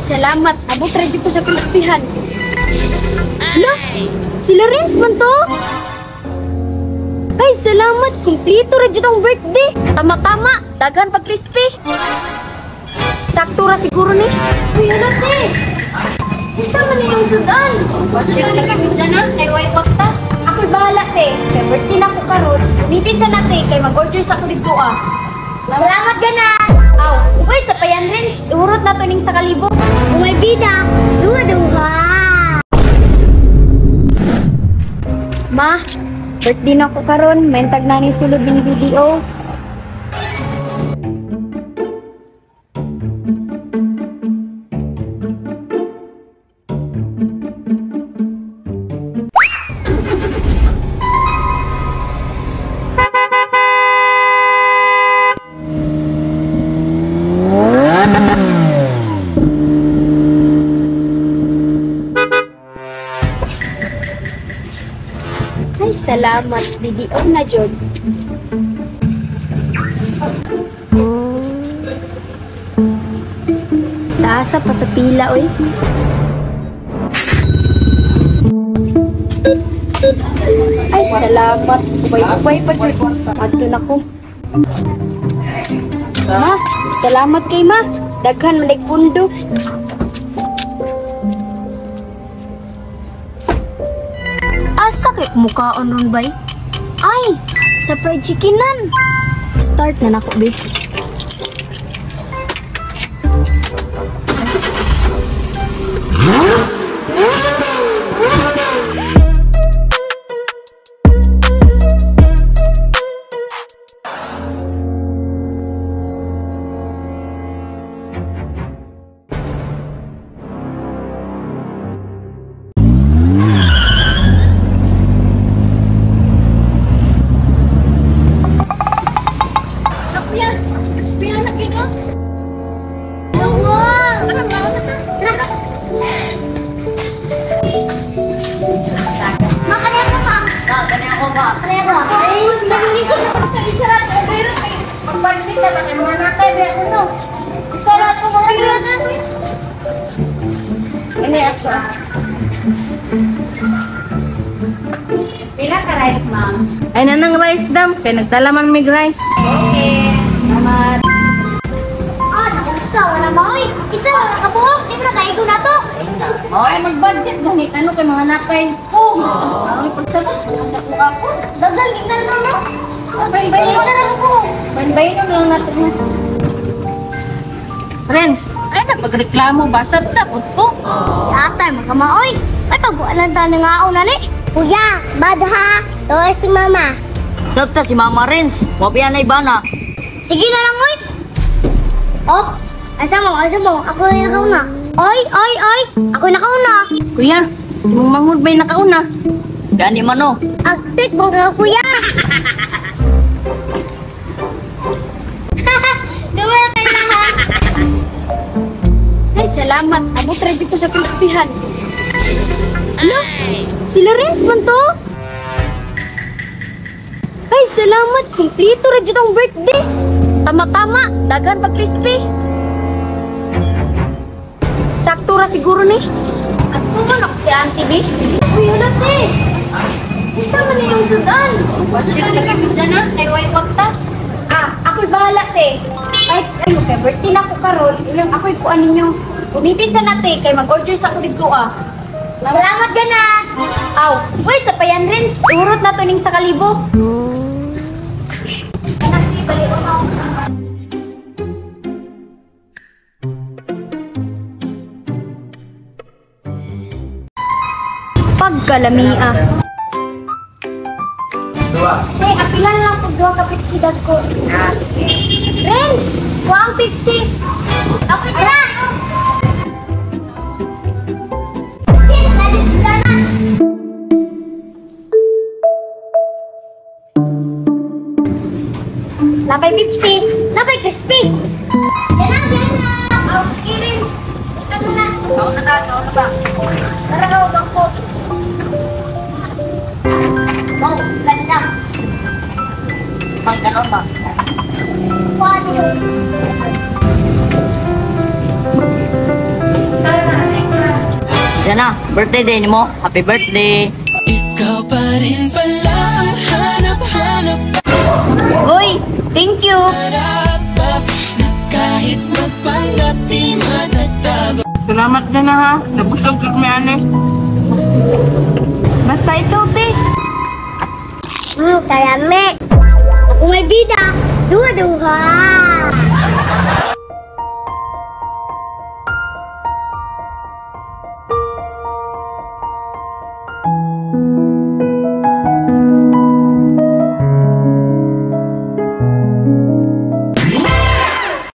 Salamat. Abot ra jud ko sa crispyhan. Hala, si Lorenz man to. Ay, salamat. Kumpleto ra jud ang birthday. Tama-tama. Daghan pag crispy. Sakto ra siguro ni. Uy, hala te. Unsa man iyong sudan? Kay way kwarta. Ako'y bahala te. Kay birthday na ko karon. Niti sa na te kay mag-order sa ako didto ah. Salamat Jana. Aw, uy sa payan Rins, ihurot na to ning sa kalibo. Kung may bida, duha-duha. Ma, birthday na ko karon, maintag na ni sulod ning video. Ay, salamat. Video na, Jod. Taasa pa sa pila, oy. Ay, salamat. Ubay-ubay pa, Jod. Adto na ko. Ma, salamat kay ma. Daghan man pundo. Asa kay mukaon ron bay? Ay, sa fried chickenan. Start na nako, be. Pila ka rice, ma'am? Ay, nanang rice, dam. Kaya nagdala man mig rice. Okay. Salamat. Ah, nakunsa. Wala maoy. Isa, wala ka buhok. Di mo na kaigo na to. Maoy, mag-budget. Ganit. Ano kay mga nakay? Oh, ang pagsabot. Dagang, tingnan mo, no? Bay-bay. Isa na ka buhok. Bay-bay lang natin. Friends, ay napagreklamo ba? Sabta po ko. Atay, magkamaoy. Ay, pagbuanan ta na nga na ni. Kuya, bad ha. Doy si mama. Sabta si Mama Renz. Wapian na iba na. Sige na lang, oy. Op, asa mo, asa mo. Ako na nakauna. Oy, oy, oy. Ako nakauna. Kuya, imong mangod ba'y nakauna? Gani man o. Agtik mong ka, kuya. Dumal ka na, ha. Ay, salamat. Abot ra jud ko sa crispyhan. Ano? Si Lorenz man to? Ay, salamat. Kumpleto ra jud ang birthday. Tama-tama. Daghan pag crispy. Sakto ra siguro ni. At man ako si Auntie B. Uy, hala te. Unsa man iyong sudan? Kay way kwarta. Ah, ako'y bahala te. Kahit kayo kay birthday na ko karon, ilang ako'y kuan ninyo. Uniti sa na te kay mag-order sa ako didto ah. Salamat Jana. Aw, uy sa payan Rins, ihurot na to ning sa kalibo. Anak ti bali ko. Pagkalamia. Hey, apilan lang pag duha ka Pepsi dagko. Renz, kuha ang Pepsi. Okay, tara. Yes, nalis Jana. Napay Pepsi, napay crispy. Jana, Jana. Aw, sige Renz. Ito mo na. Kauna ta, kauna ba? Tara ka, bangko. Wow, ganda. Mang ganon ba? Kuha niyo. Dana, birthday day nimo. Happy birthday. Ikaw pa rin pala ang hanap-hanap. Goy, thank you. Harap na kahit magpanggap di matatago. Salamat na na ha. Nabusog jud mi ani. Basta ikaw, te. Kalami. Ako may bida. Duha-duha.